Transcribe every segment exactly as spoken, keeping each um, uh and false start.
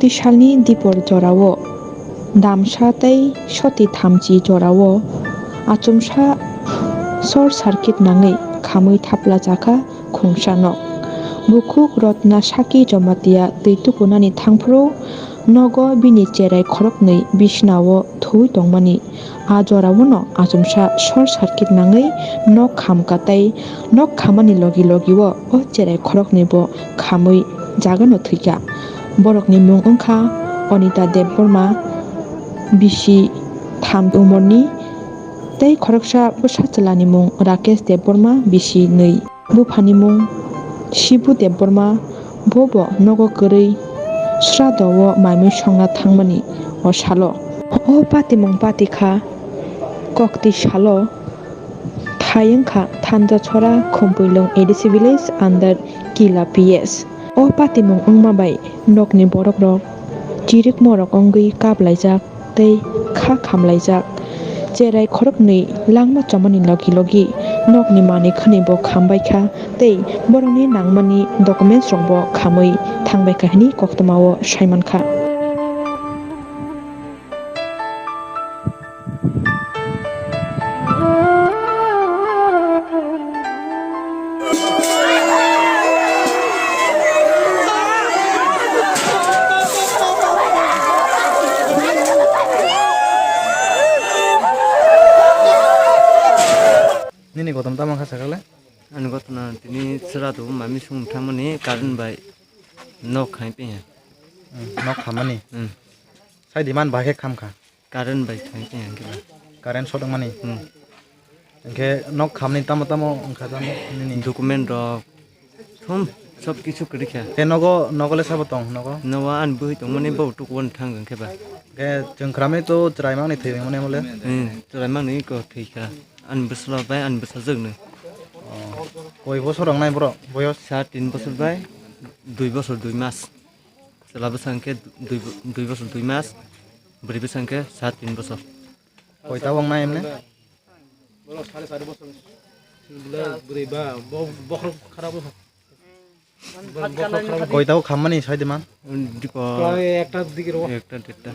Twi salni dipor jorao damsa tei soti thamchi jorao achomsa short circuit nangwi khamwi thapla chakha khungsa nok. Bukhuk Rotna Saki Jamatia twi tukunani thangphuru nogo bini cherai khoroknwi bisnao thuwi tongmani. A jorao no achomsa short circuit nangwi nok khamkha tei nok khamani logi logi o, o cherai khoroknwi bo khamwi jagano thwikha. Borokni mung wngkha Anita Debbarma, bisi tham umorni, tei khoroksa bwsa chwlani mung Rakesh Debbarma, bisi nwi. Buphani mung Shibu Debbarma, bo bo nogo kwrwi srado o maimui songna thangmani o salo. O patimung patikha kokti salo thai wngkha Thanjachora Khumpwilwng A D C village under Kila P S. O patimung wngma bai nokni borokrok chirikmorok wngwi kaplaijak tei kha khamlaijak. Cherai khoroknwi langma chomani logi logi nokni manwi khwnwi bo khambaikha tei borokni nangmani documents rokbo khamwi thangbaikha hwnwi koktwmao saimankha. Nini gotoma tamo wngkha sakale? Ani gotoma tini sera tu mami sung thangmani current bai nok khai pe ya. Hmm, nok khamani? Hmm. Sai di man bahai khe khamkha? Current bai khai pe ya khe ba. Current short wngmani? Hmm. Hingkhe nok khamni tamo tamo wngkha tamo nini? Document rok thum sob kichu kwrwi kha. Khe nogo, nogo le sabo tong nogo? Nogo ani bwrwi tongmani bo tukuan thang hingkhe ba. Khe chwng khramni to chwrai mangni thwi mangni mole? Hmm, chwrai mangni ko thwi kha. Ani bwsla bai ani bwsajwk no. Oh. Koi bosor wngnai borok boyos? Sa tin bosor bai dui bosor dui mas. Chwla bwsa hwnkhe dui bo-, dui bosor dui mas, bwrwi bwsa hwnkhe sa tin bosor. Koi ta wngnai emne? Borok sare sari bosor. Bwrwi ba, bo-, bokhorok khara bosor. Koi ta o khammani sai de man? Diko. Ekta dike ro. Ekta, dekta.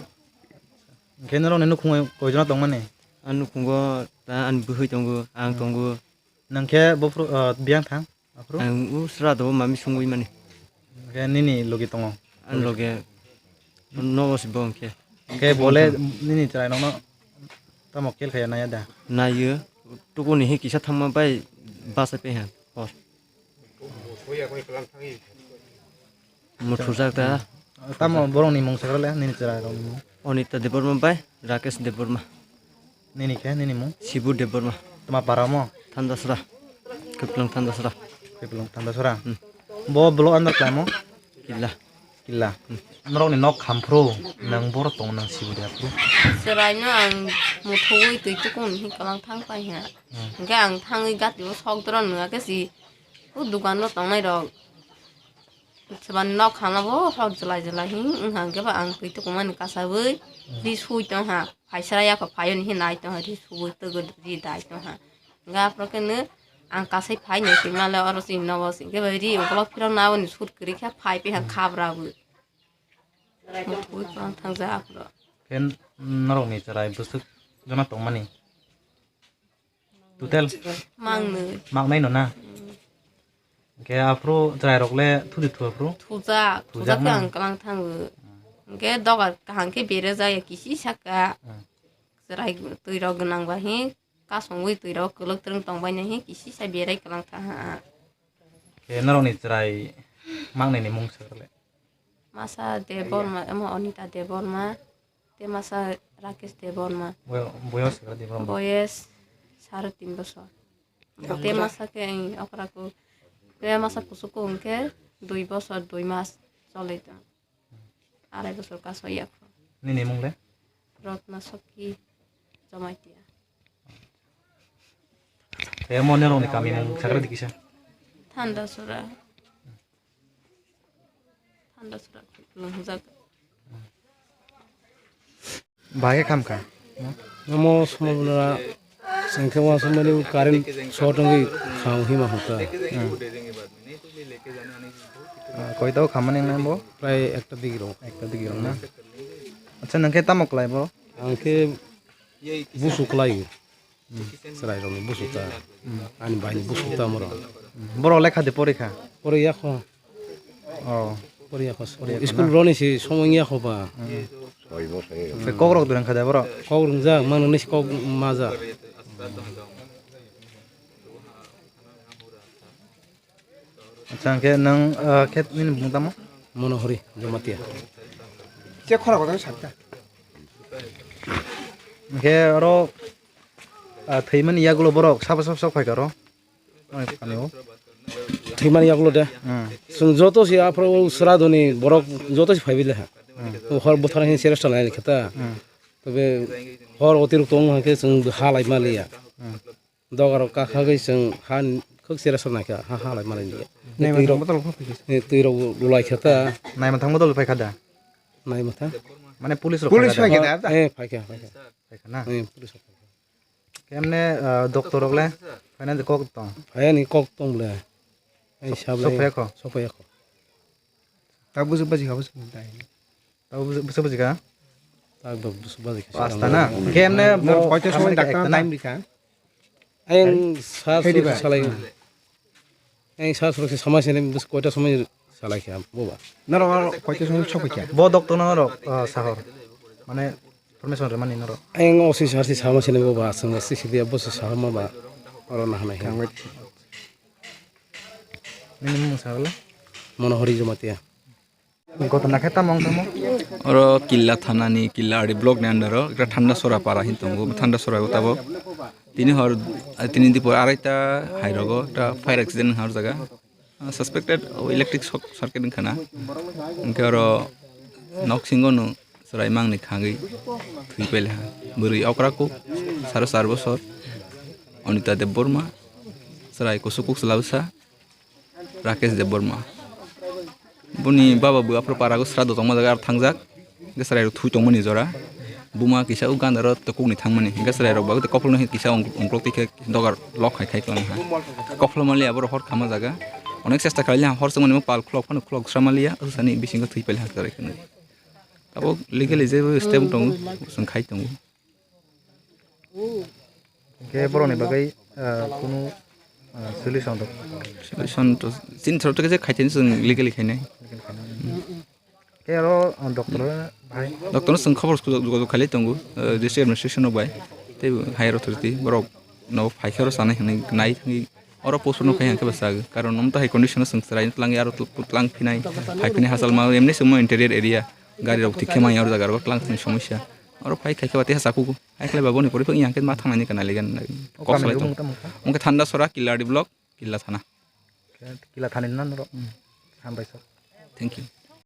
Hingkhe norokni nukhung koi jona tongmani? Ani nukhungo ta ani bwrwi tongo, ang tongo. Nang khe bophru, ah, biyang thang? Aphuru? Ang u sra do mami sungwi mani. Khe nini logi tongo? Ani loge nogo si bo hingkhe. Khe bole nini chwrai nokno tamo kel khaya naya da? Nayo. Tukuni hi kisa thangma bai basa pe ha. Hor. Muthujak ta. Tamo borokni mung sagra le nini chwrai rokni mung? Anita Debbarma bai Rakesh Debbarma. Nini khe, nini mung? Shibu Debbarma. Tama para mo? Thandasra. Kwplwng Thandasra. Kwplwng Thandasra. Hmm. Bo block under khlaimo? Killa. Killa. Hmm. Norokni nok khamphru, nang boro tongo nang Shibu de aphru? Chwraino ang muthugwi twi tukun hi kwlang thang pai ha. Hmm. Hingkhe ang thangwi gatio sok doro nungya khe si o dukano tongnai rok. Soban nok khamlabo hor jwlai jwlai hi wngkha, hwnkhe ba ang twi tukumani kasaui ri sui tongkha, phaisra yakho phaioni hi nai tongkha, ri sui twgwi ri dai tongkha. Hwnkhe aphuru khe nw ang kasai phai nai sui manle oro chini nogo se hwnkhe bai ri ukolok phirok naboni sut kwrwi khe phai piha khabra bo. Muthugwi kwlwng thangjak aphuru. Khe norokni chwrai bwswk jona tongmani? Total? Mangnwi. Mangnai no na? Hwnkhe aphuru chwrairok le thudi thu aphuru? Thujak, thujak khe ang kwlang thango. Hwnkhe dogar kaham khe berajak ya kisi saka. Hmm. Chwrai twirok gwnang ba hi kasongwi twirok kwlwk twrwng tongbainai hi kisi sa berai kwlang thaha. Khe norokni chwrai mangnai ni mung sagra le? Masa Debbarma, omo Anita Debbarma, tei masa Rakesh Debbarma. Boyo-, boyos sara Debbarma? Boyes sare tin bosor. Tei masa khe, ang okra ko, tei masa kusuku hwnkhe dui bosor, dui mas cholai tong. Arai bosor kaso yakho. Nini mung le? Rotna Sokki Jamatia. Tei mo norokni kami mung sagra di kisa? Thandasora. Thandasora Lunghujaga. Bahai khe khamkha? Omo Somabula Hingke uansukmani current short wngwi kham hima hwnka. Hmm. Ah, koito khamani wngnai bo? Prai ekta digi rok. Ekta digi rok na? Acha, nang khe tamo klai bo? Ang khe busu klai. Hmm. Chwrai rokni busu ta. Hmm. Ani bai ni busu ta moro. Hmm. Borok lekha de porikha? Porikya kho. Oh. Porikya kho. Porikya kho na? School roni si somoi ya kho ba. Hmm. Kok rok de rwngkha de borok? Kok rwngjak, mano nisi kok majak. Acha, hingke nwng, ah, khe nini bumung tamo? Monohori Jamatia. Che khora kotor sakta. Hingke oro, ah, thwimani yagulo borok sabo sabo sok phaikha oro? Ani kami o? Thwimani yagulo de. Hmm. Chwng joto se aphuru sradoni borok joto se phaibai le ha. Hmm. Hor buthar hin sere salai khe ta. Hmm. Tobe hor otirokto wng khe chwng ha lai maliya. Hmm. Dogarok kakhagwi chwng ha khwk sera sor naikha, ha halai malai liya. Naima twi rok, thangma tolo phai kha. Eh, twi rok lulai kha ta. Naima thangma tolo phai kha da? Naima thang? Mane police rok Police phai kha da? Phai kha da? Eh, phai kha, phai kha. Phai kha na? Eh, police rok phai kha. Kemne, ah, doctor rok le phaina de kok tong? Phai ani kok tong le. Ai Sok, sab sok lai. Phai kho? Sok phai kho. Ta busu baji kha, busu tai. Tabo busu, busu bujikha? Tak dok busu bujikha. Pasta na? Khe emne bo koito somoi dakta time rikha? Ayang sa suru salai. Ayang sa suru sama sini bus koito somoi salai kha boba. Noro koito somoi sopai kha? Bo doctor na noro, ah, sahor. Mane permission remani noro. Ayang osi sarsi sama sini boba asang si si dia bus sahor ma ba. Oro na hanai. Nini mung sarala? Monohori Jamatia. Ghotona khe tamo wng tongmo? Oro Killa thana ni, Killa R D block ni under o ekta Thandasora para hin tongo. Thandasora o tabok tini hor, tini dipor arai ta hai rogo ekta fire accident wngkha o jaga. Suspected o electric shock circuit wngkha na. Hwnkhe oro nok singo no chwrai mangni khangwi thwi pailaiha. Bwrwi okra kuk saro char bosor, Anita Debbarma, chwrai kusu kuk chwla bwsa. Rakesh Debbarma. Boni baba bo aphuru parago sra do tongma jaga aro thangjak. Hwnkhe chwrairok thwi tongmani jora. Buma kisa o gandaro tokukni thangmani. Hwnkhe chwrairok bagwi tei kophlono kisa ong-, ongklok twi khe dogar lok hai khai tongo ha. Kophlo manliya borok hor khama jaga. Onek chesta khlailiya hor chwngmani pal khulok phano khulok sra manliya. Aswksa ni bisingo thwi pailiya chwrai khwnwi. Tabuk legally jebo step tongo, chwng khai tongo. Hwnkhe borokni bagwi, ah, kunu, ah, solution rok? Solution to chini thoro to khe khaitani chwng legally khainai. Khe aro, ah, doctor bai? Doctor no chwng khobor jogajog khailai tongo, ah, district administration rok bai tei higher authority borok no phaikhe oro chanai hwnwi nai thangwi. Oro post no khai hwnkhe bwsajagwi. Karon omo to hai condition o chwng chwrai no twlangwi aro tw-, twlang phinai, phai phinai hachal ma emni se omo interior area. Gari rok thik khe manya oro jaga rok twlang thani somosya. Oro phai khai khe ba tei hacha kugo. Hai khlai ba boni pore phang yang khe ma thangnani kana legan. O kok kami salai rok tong. Mungtang mungkha? Mungkhe Thandasora, Killa R D block, Killa thana. Killa thani na norok? Hmm. Hambai sir. Thank you.